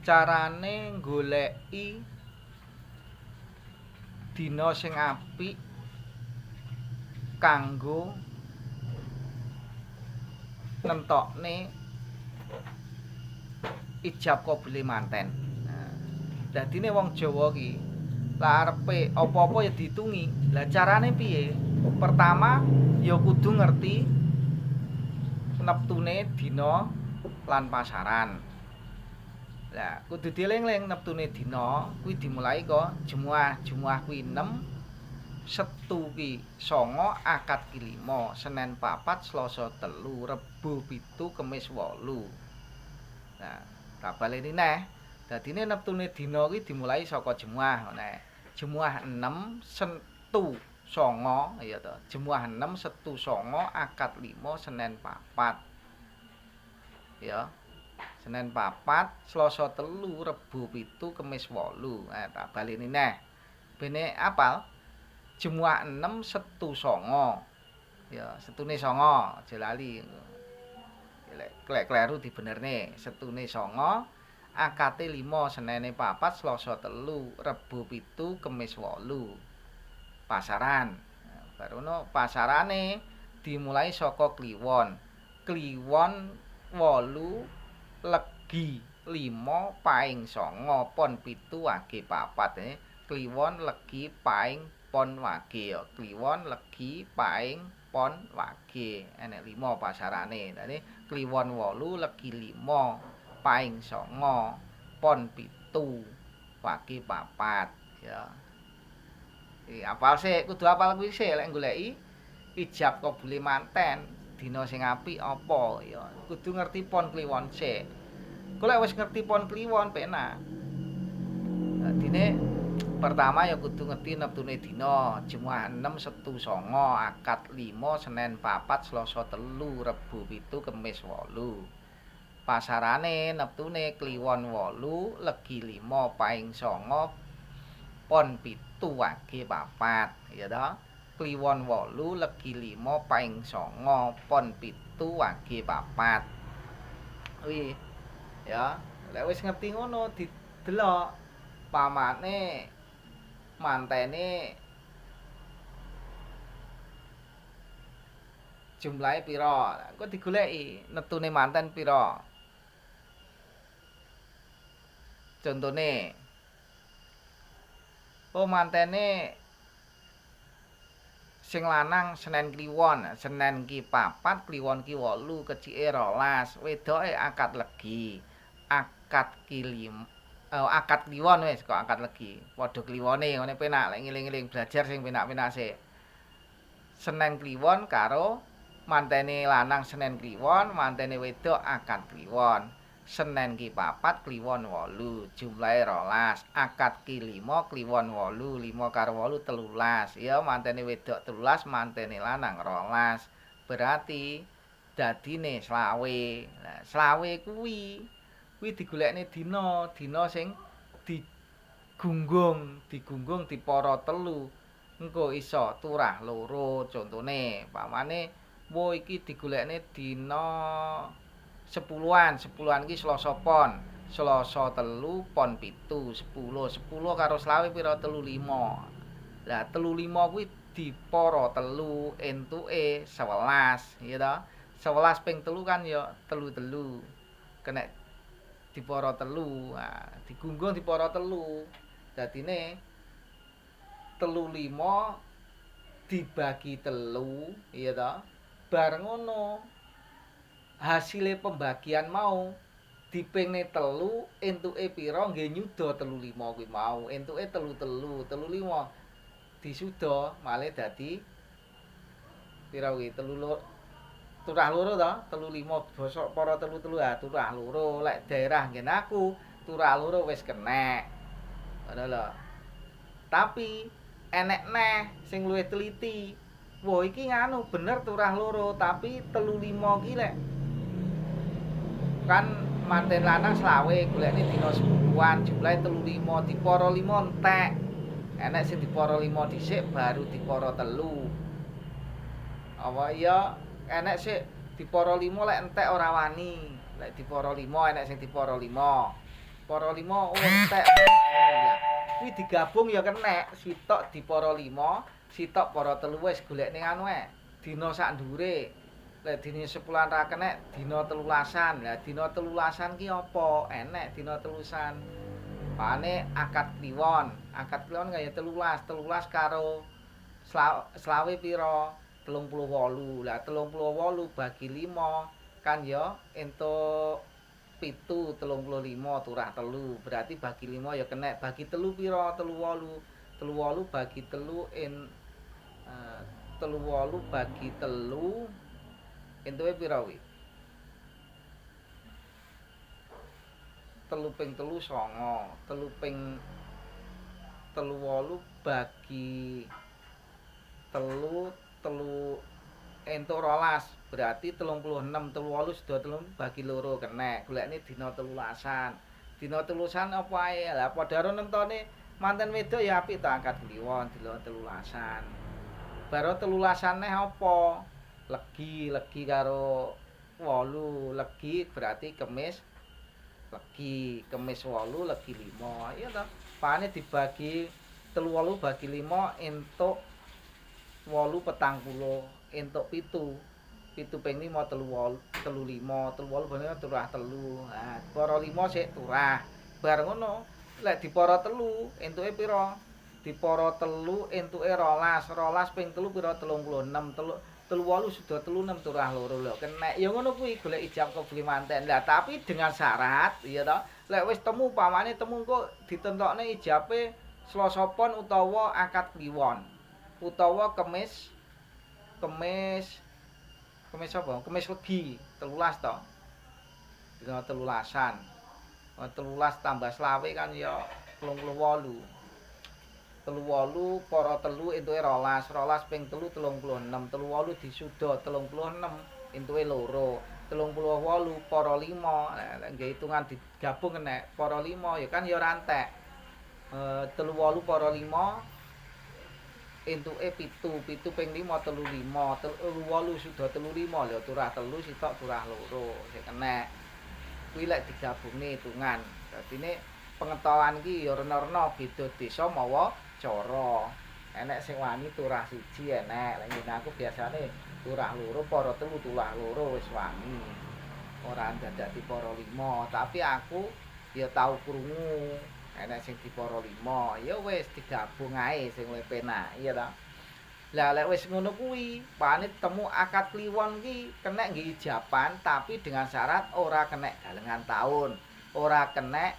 Carane goleki dina sing apik kanggo nentokne ijab kabule manten. Nah, dadine wong Jawa ki lah arepe apa-apa ya diitungi. Lah carane piye? Pertama ya kudu ngerti neptune dina lan pasaran. Lah kudu dieling-eling neptune dina kuwi dimulai ko Jemuah. Jemuah kuwi 6, Setu ki 9, Akad ki 5, Senen 4, Selasa 3, Rebo 7, Kemis 8. Nah, tak baleni neh. Dadine neptune dina kuwi dimulai saka Jemuah ngene. Jemuah 6, Setu 9, ya to. Jemuah 6, Setu 9, Akad 5, Senen 4. Ya. Senen 4, Selasa 3, Rebo 7, Kemis 8. Nah, tak baleni neh. Bene apal? Jemuah 6, Setu 9. Ya, setune 9, aja lali. Lek kleru dibenerne. Setune 9, akate 5, Senene 4, Selasa 3, Rebo 7, Kemis 8. Pasaran. Barono pasarane dimulai saka Kliwon. Kliwon 8, Legi 5, Paing 9, Pon 7, Wage 4. Kliwon, Legi, Paing, Pon, Wage ya. Kliwon, Legi, Paing, Pon, Wage. Enek 5 pasarane. Dadi Kliwon 8, Legi 5, Paing 9, Pon 7, Wage 4 ya. Iki apal sik, kudu apal kuwi sik lek goleki ijab kabule manten, dina sing apik apa ya. Kudu ngerti pon kliwon sik. Engko lek wis ngerti pon kliwon penak. Dadine pertama ya kudu ngerti neptune dina, Jemuah 6, Setu 9, Akad 5, Senen 4, Selasa 3, Rebo 7, Kemis 8. Pasarane neptune Kliwon 8, Legi 5, Paing 9, Pon 7, Wage 4, ya toh. Kliwon 8, Legi 5, Paing 9, Pon 7, Wage 4. Kuwi ya, lek wis ngerti ngono didelok pamane mantene jumlahe pira. Engko digoleki netune manten pira. Contone, oh mantene sing lanang Senen Kliwon, Senen ki 4, Kliwon ki 8, kecike 12, wedoke akad legi. Akad ki 5, oh, akad Kliwon wis kok akad legi. Padha kliwone ngene penak lek ngiling-ngiling belajar sing penak-penak sik. Senen Kliwon karo mantene lanang Senen Kliwon, mantene wedok akad Kliwon. Senen ki 4, Kliwon 8, jumlahe 12. Akad ki 5, Kliwon 8, 5 karo 8 13. Ya mantene wedok 13, mantene lanang 12. Berarti dadine selawe. Lah selawe kuwi kuwi digolekne dina, dina sing digunggung, digunggung dipara telu. Engko iso turah loro contone. Pamane wo iki digolekne dina 10-an, 10-an iki Selasa Pon. Selasa 3, Pon 7, 10, 10 karo selawe pira 35. Lah 35 kuwi dipara telu entuke 11, ya ta? 11 ping 3 kan ya 33. Kenek dipara telu, nah, digunggung dipara telu. Dadine 35 dibagi 3, ya ta? Bar ngono hasile pembagian mau dipingne 3 entuke pira nggih nyuda 35 kuwi mau entuke 33, 35 disuda malih dadi pira kuwi turah loro to 35 bosok para 33 ah turah loro lek daerah nggen aku turah loro wis kenek ngono lho. Tapi enek neh sing luwih teliti. Wah iki nganu bener turah loro tapi 35 ki lek kan manten lanang selawe golekne dina 10-an jumlahe 35 dipara 5 entek. Enek sing dipara 5 dhisik baru dipara 3. Apa iya enek sik dipara 5 lek entek ora wani. Lek dipara 5 enek sing dipara 5. Para 5 oh entek. Ya. Kuwi digabung ya kenek, sitok di para 5, sitok para 3 wis golekne anu ae. Dina sak ndure. Lek dina 10-an ra kenek, dina 13-an. Lah dina 13-an ki apa? Enek dina 13-an. Pane akad kliwon. Akad kliwon kaya 13, 13 karo selawe pira? 38. Lah 38 bagi 5 kan ya entuk 7, 35 turah 3. Berarti bagi 5 ya kenek. Bagi 3 pira? 38. 38 bagi 3 en 38 bagi 3 entuke pira kuwi? 3 ping 3 9. 3 ping 38 bagi 3 3 entuk 12. Berarti 36, 38 sudah 3 bagi 2 kenek. Golekne dina 13-an. Dina 13-an apa ae? Lah padha karo nentone manten wedok ya apik ta angkat kliwon dina 13-an. Baro 13-an neh apa? Legi, legi karo 8, legi berarti Kemis legi, Kemis 8 legi 5. Iya ta? Pane dibagi 38 bagi 5 entuk 8 40, entuk 7. 7 ping 5 38, 35, 38 bener turah 3. Nah, para 5 sik turah. Bar ngono, lek dipara 3 entuke pira? Dipara 3 entuke 12, 12 ping 3 pira? 36, 38 sudah 36 turah 2 lho. Kenek ya ngono kuwi golek ijab kabul manten. Lah tapi dengan syarat, iya ta? Lek wis temu pamane temu engko ditentokne ijabe Selasa Pon utawa akad kliwon utawa Kemis Kemis Kemis apa? Kemis Legi, 13 to. Dina 13-an. 13 tambah 25 kan ya 38. 38 para 3 entuke 12, 12 ping 3 36, 38 disuda 36 entuke 2. 38 para 5, lek nggih hitungan digabung kenek para 5 ya kan ya ora entek. 38 para 5 entuke 7, 7 ping 5 35, 38 sudah 35 lho turah 3 sitok turah 2 sik kenek. Kuwi lek digabungne hitungan. Dadine pengetahuan iki ya rena-rena beda desa mawa cara. Enek sing wani turah 1 enek, lek ngene aku biasane turah 2 para 3 turah 2 wis wani. Ora dadak dipara 5, tapi aku ya tau krungu enek sing dipara 5, ya wis digabung ae sing luwih penak, iya ta. Lah lek wis ngono kuwi, pane temu akad kliwon ki kenek nggih ijaban tapi dengan syarat ora kenek galengan taun, ora kenek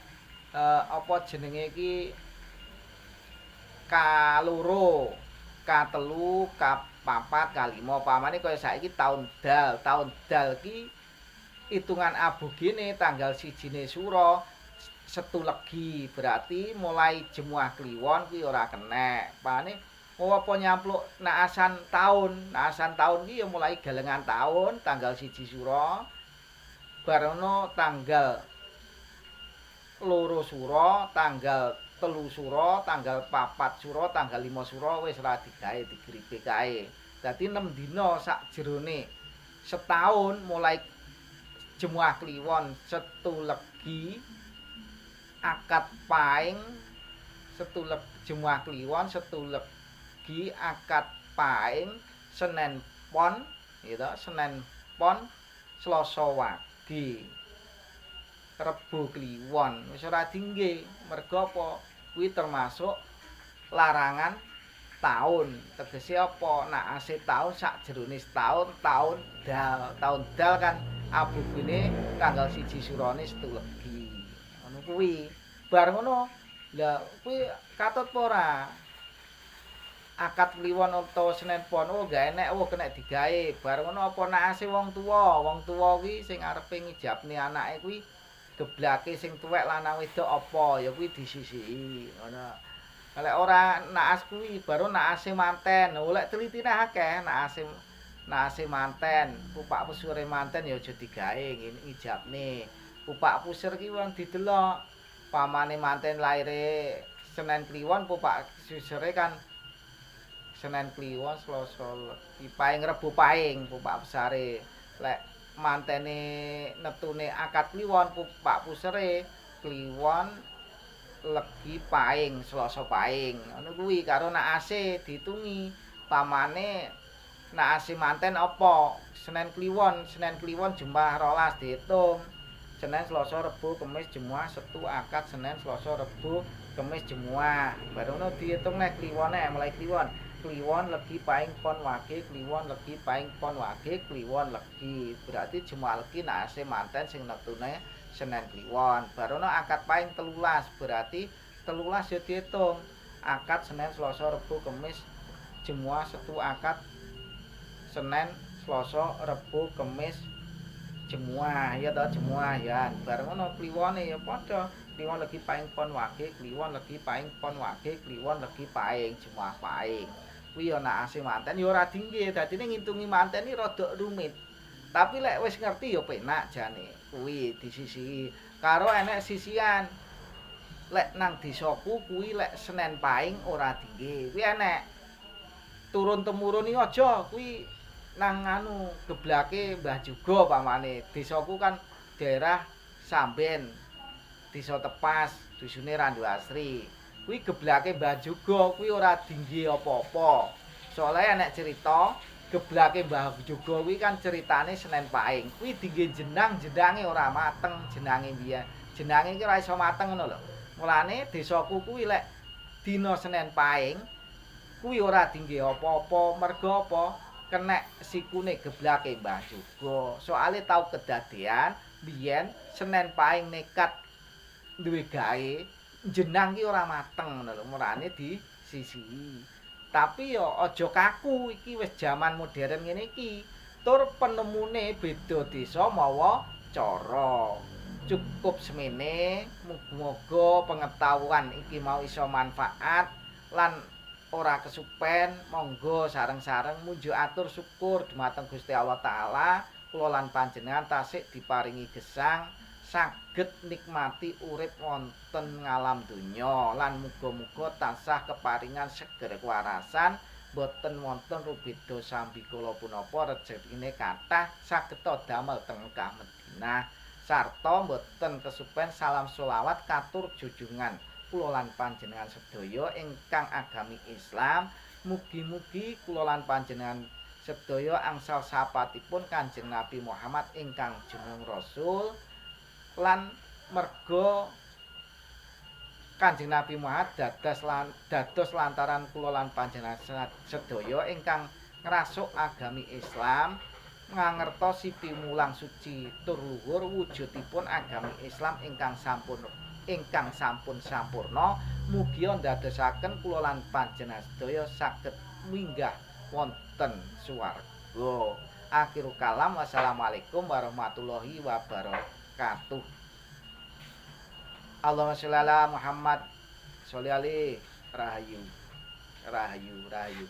apa jenenge iki K2, K3, K4, K5. Pamane kaya saiki taun dal, taun dal ki hitungan abogene tanggal 1 Sura Setu Legi, berarti mulai Jemuah Kliwon kuwi ora kenek. Pamane oh apa nyampluk naasan taun, naasan taun ki ya mulai galengan taun tanggal 1 Sura. Bar ngono tanggal 2 Sura, tanggal 3 Sura, tanggal 4 Sura, tanggal 5 Sura wis ora digawe digripe kae. Dadi 6 dina sakjerone setahun mulai Jemuah Kliwon Setu Legi akad paing Setu Legi Jemuah Kliwon Setu Legi akad paing Senen Pon gitu, Senen Pon Selasa Wage Rebo Kliwon wis ora dingge mergo apa kuwi termasuk larangan taun. Tegese apa naase taun sakjerone setahun taun dal, taun dal kan abogene tanggal 1 Surane Setu Legi ngono kuwi. Bar ngono lha kuwi katut apa ora akad kliwon utawa Senen Pon oh gak enek oh kenek digawe. Bar ngono apa naase wong tuwa, wong tuwa kuwi sing arepe ngijabne anake kuwi geblake sing tuwek lanang wedok apa ya kuwi disisihi ngono. Lek ora naas kuwi baru naase manten. Oh lek telitine akeh naase, naase manten, pupak pusure manten ya aja digawe ngene ngijabne. Pupak puser ki wong didelok. Pamane manten laire Senen Kliwon, pupak susere kan Senen Kliwon, Selasa Legi, Paing Rebo Paing pupak besare. Lek mantene netune akad kliwon pupak pusere Kliwon, Legi, Paing, Selasa Paing. Ngono kuwi karo naase diitungi. Pamane naase manten apa? Senen Kliwon, Senen Kliwon Jumat 12 diitung. Senin, Selasa, Rebo, Kemis, Jumat, Setu, Akad, Senin, Selasa, Rebo, Kemis, Jumat. Baru ngono diitung neh kliwone, mulai kliwon. Kliwon, Legi, Paing, Pon, Wage, Kliwon, Legi, Paing, Pon, Wage, Kliwon, Legi. Berarti Jumat Legi naase manten sing neptune Senen Kliwon. Baru ngono Akad Paing 13, berarti 13 ya diitung. Akad, Senin, Selasa, Rebo, Kemis, Jumat, Setu, Akad, Senin, Selasa, Rebo, Kemis, Jemuah, ya toh Jemuah ya. Bareng ngono kliwone ya padha. Kliwon, Legi, Paing, Pon, Wage, Kliwon, Legi, Paing, Pon, Wage, Kliwon, Legi, Paing, Jemuah Paing. Kuwi ya naase manten ya ora dingge, dadine ngitungi manten iki rada rumit. Tapi lek wis ngerti ya penak jane. Kuwi disisihi. Karo enek sisian. Lek nang desaku kuwi lek Senen Paing ora dingge. Kuwi enek turun temurun iki aja kuwi nang anu geblake Mbah Jugo pamane. Desaku kan daerah Samben, Desa Tepas, dusune Randu Asri. Kuwi geblake Mbah Jugo kuwi ora dingge apa-apa. Soale enek cerita geblake Mbah Jugo kuwi kan ceritane Senen Paing. Kuwi dingge jenang, jenange ora mateng, jenange biyen. Jenange iki ora iso mateng ngono lho. Mulane desaku kuwi lek dina Senen Paing kuwi ora dingge apa-apa, mergo apa? Kenek sikune geblake Mbah Jugo. Soale tau kedadean biyen Senen Paing nekat duwe gawe jenang ki ora mateng ngono lho, mulane disisihi. Tapi ya aja kaku, iki wis jaman modern ngene iki. Tur penemune beda desa mawa cara. Cukup semene, muga-muga pengetahuan iki mau iso manfaat lan ora kesupen. Monggo sareng-sareng munjuk atur syukur dumateng Gusti Allah Taala, kula lan panjenengan tasik diparingi gesang saged nikmati urip wonten ngalam donya lan muga-muga tansah keparingan seger kewarasan, boten wonten rubeda sambikala punapa, rejekine kathah saged damel teng Mekah Madinah sarta boten kesupen. Salam selawat katur junjungan kula lan panjenengan sedaya ingkang agami Islam. Mugi-mugi kula lan panjenengan sedaya angsal syafaatipun Kanjeng Nabi Muhammad ingkang junjung Rasul, lan merga Kanjeng Nabi Muhammad dados lantaran kula lan panjenengan sedaya ingkang ngrasuk agami Islam ngangertosi pimulang suci tur luhur wujudipun agami Islam ingkang sampun sampurna. Mugi ndadosaken kula lan panjenengan sedaya saged minggah wonten swarga. Akhirul kalam, wassalamualaikum warahmatullahi wabarakatuh. Allahumma sholli ala Muhammad sholli alaihi. Rahayu, rahayu, rahayu.